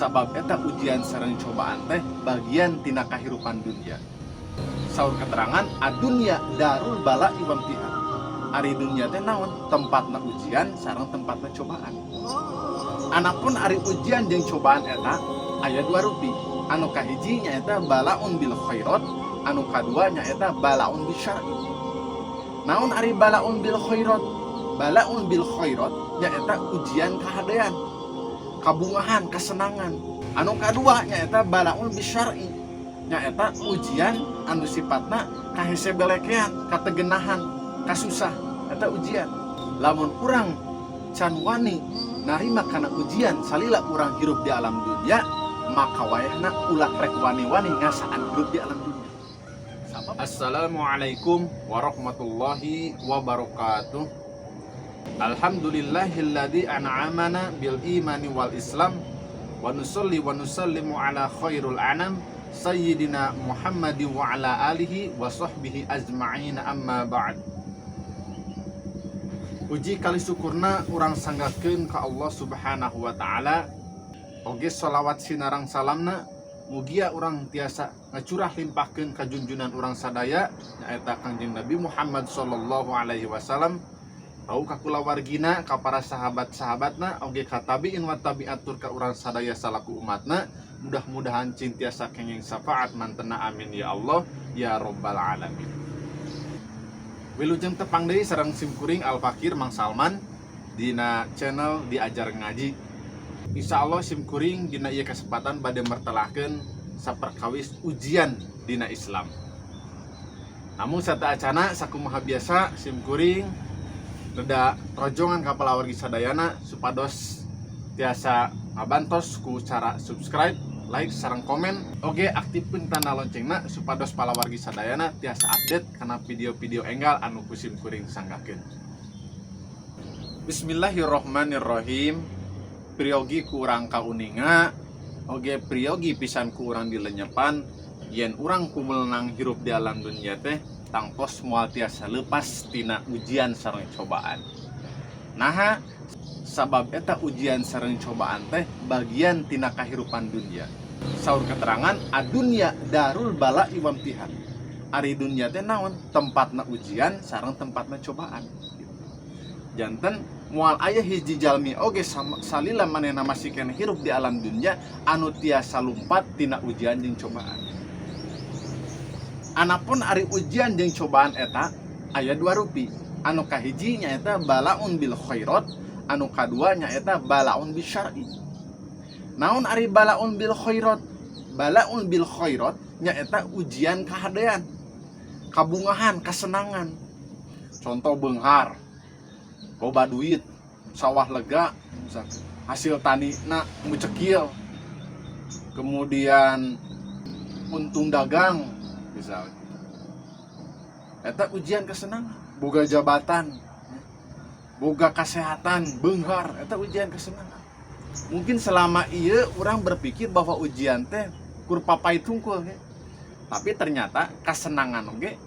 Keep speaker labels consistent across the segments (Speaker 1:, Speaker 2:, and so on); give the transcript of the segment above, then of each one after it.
Speaker 1: Sabab eta ujian sareng cobaan teh bagian tina kahirupan dunya. Saur keterangan, adunya darul bala'i wamtihan. Ari dunya teh naon? Tempatna ujian sareng tempatna cobaan. Anapun ari ujian jeung cobaan eta aya dua rupi. Anu kahiji nyaeta balaun bil khairat, anu kadua nyaeta balaun bisyar'i. Naon ari balaun bil khairat? Balaun bil khairat nyaeta ujian kahadean, kabungahan, kesenangan. Anu kadua nyaeta balaun bisyar'i, nyaeta ujian anu sifatna kahese belekean, kategenahan, kasusah. Eta ujian. Lamun urang can wani narima kana ujian salila urang hirup di alam dunia, maka wayahna ulah rek wani-wani ngasaan hirup di alam dunia. Assalamualaikum warahmatullahi wabarakatuh. Alhamdulillahilladzi an'amana bil imani wal islam wa nusalli wa nusallimu ala khairul anam sayyidina Muhammad wa ala alihi wa sahbihi ajma'in, amma ba'd. Puji kali syukurna urang sanggakeun ka Allah Subhanahu wa Ta'ala. Oge sholawat sinareng salamna mugia urang tiasa ngacurah limpahkeun ka junjunan urang sadaya, nyaeta Kangjeng Nabi Muhammad sallallahu alaihi wasallam, rauh ka kulawargina, ka para sahabat-sahabatna, oge ka tabiin wa tabiat tur ka urang sadaya salaku umatna. Mudah-mudahan cing tiasa kenging syafaat mantena, amin ya Allah ya robbal alamin. Wilujeng tepang deui sareng simkuring Al Fakir Mang Salman dina channel Diajar Ngaji. Insya Allah simkuring dina ieu kesempatan bade mertelahkeun saperkawis ujian dina Islam. Namun sateuacana, sakumaha biasa simkuring reda rojongan ka palawargi sadayana supados tiasa ngabantos ku cara subscribe, like, sareng komen, oge aktifkeun tanda loncengna supados palawargi sadayana tiasa update kana video-video enggal anu ku simkuring sanggakeun. Bismillahirrahmanirrahim. Priyogi ku urang kauninga, oge priyogi pisan ku urang dilenyepan, yen urang kumelenang hirup di alam dunia teh tangtos moal tiasa lepas tina ujian sareng cobaan. Naha? Sabab eta ujian sareng cobaan teh bagian tina kahirupan dunia. Saur keterangan, adunya darul bala'i wamtihan. Ari dunia teh naon? Tempatna ujian sareng tempatna cobaan. Gitu. Janten moal aya hiji jalmi oge salila manehna masih keneh hirup di alam dunia anu tiasa lumpat tina ujian jeung cobaan. Anapun ari ujian jeung cobaan eta aya dua rupi. Anu kahiji nyaeta balaun bil khairat, anu kadua nyaeta balaun bisyar'i. Naon ari balaun bil khairat? Balaun bil khairat nyaeta ujian kahadean, kabungahan, kesenangan. Contoh beunghar, loba duit, sawah lega, misalkan. Hasil tani na mucekil, kemudian untung dagang misalnya. Eta ujian kesenangan, boga jabatan, boga kesehatan, beunghar, eta ujian kesenangan. Mungkin selama ieu urang berpikir bahwa ujian teh kur papait tungkul ya. Tapi ternyata kesenangan oge,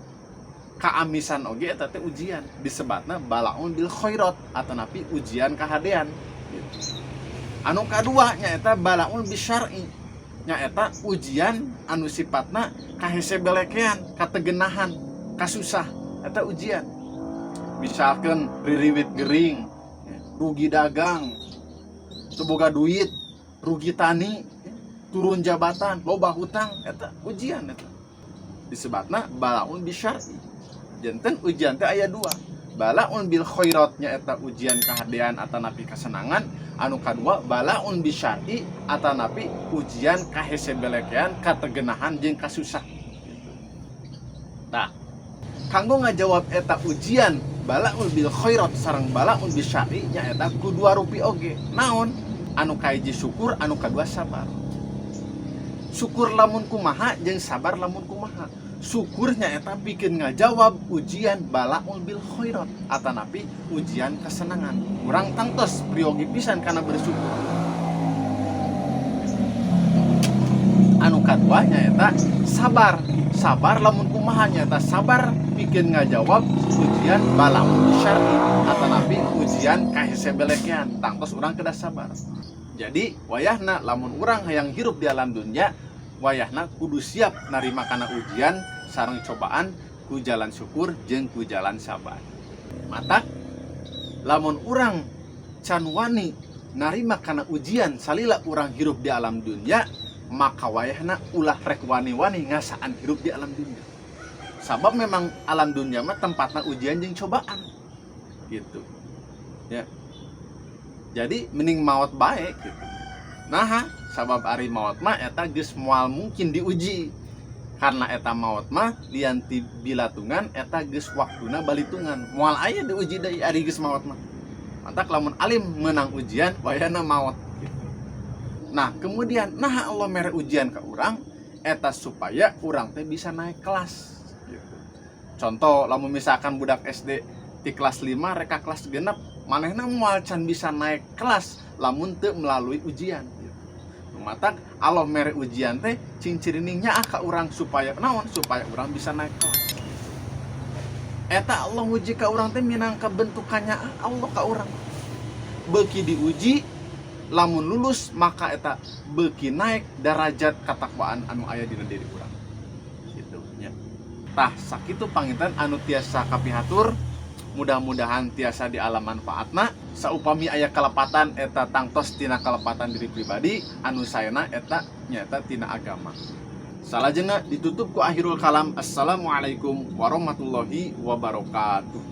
Speaker 1: keamisan oge eta teh ujian, disebatna balaun bil khairat atanapi ujian kahadean gitu. Anu kadua nyaeta balaun bisyar'i, nyaeta ujian anu sifatna kahese belekean, kategenahan, kasusah. Eta ujian. Misalkan ririwit gering, rugi dagang, teu boga duit, rugi tani, turun jabatan, loba hutang, eta ujian eta. Disebatna balaun bisyar'i. Janten ujian teh aya dua. Balaun bil khairat nyaeta ujian kahadean atanapi kesenangan, anu kadua balaun bisyar'i atanapi ujian kahese belekean, kategenahan jeung kasusah. Gitu. Nah, kanggo ngajawab eta ujian balaun bil khairat sareng balaun bisyar'i nyaeta ku dua rupi oge. Naon? Anu kahiji syukur, anu kadua sabar. Syukur lamun kumaha jeung sabar lamun kumaha. Syukur nyaeta pikeun ngajawab ujian balaun bil khairat atanapi ujian kesenangan. Urang tangtos priyogi pisan kana bersyukur. Anu kadua nyaeta sabar. Sabar lamun kumaha nyaeta sabar pikeun ngajawab ujian balaun bisyar'i atanapi ujian kahese belekean. Tangtos urang kedah sabar. Jadi wayahna lamun urang hayang hirup di alam dunia, wayahna kudu siap narima kana ujian sareng cobaan ku jalan syukur jeung ku jalan sabar. Matak lamun urang can wani narima kana ujian salila urang hirup di alam dunia, maka wayahna ulah rek wani-wani ngasaan hirup di alam dunia, sabab memang alam dunia mah tempatna ujian jeung cobaan gitu ya. Jadi mending maot bae gitu. Nah, sabab ari maot mah eta geus moal mungkin diuji, karena eta maot mah lian ti bilatungan, eta geus waktuna balitungan, moal aya diuji deui ari geus maot mah. Matak lamun alim menang ujian, wayahna maot gitu. Nah, kemudian nah Allah mere ujian ke urang eta supaya urang teh bisa naik kelas gitu. Contoh, lamun misalkan budak SD di kelas 5 rek ka kelas 6, manehna moal can bisa naik kelas lamun teu melalui ujian gitu. Matak Allah mere ujian teh cing cirining nyaah ka urang supaya naon? Supaya urang bisa naik kelas. Eta Allah nguji ka urang teh minangka bentukannya Allah ka urang. Beuki diuji, lamun lulus, maka eta beuki naik derajat katakwaan anu aya dina diri urang gitu nya. Tah, sakitu panginten anu tiasa kapihatur, mudah-mudahan tiasa di alam manfaatna. Saupami aya kalepatan, eta tangtos tina kalepatan diri pribadi, anu saena eta nyata tina agama. Salajengna ditutup ku akhirul kalam, assalamualaikum warahmatullahi wabarakatuh.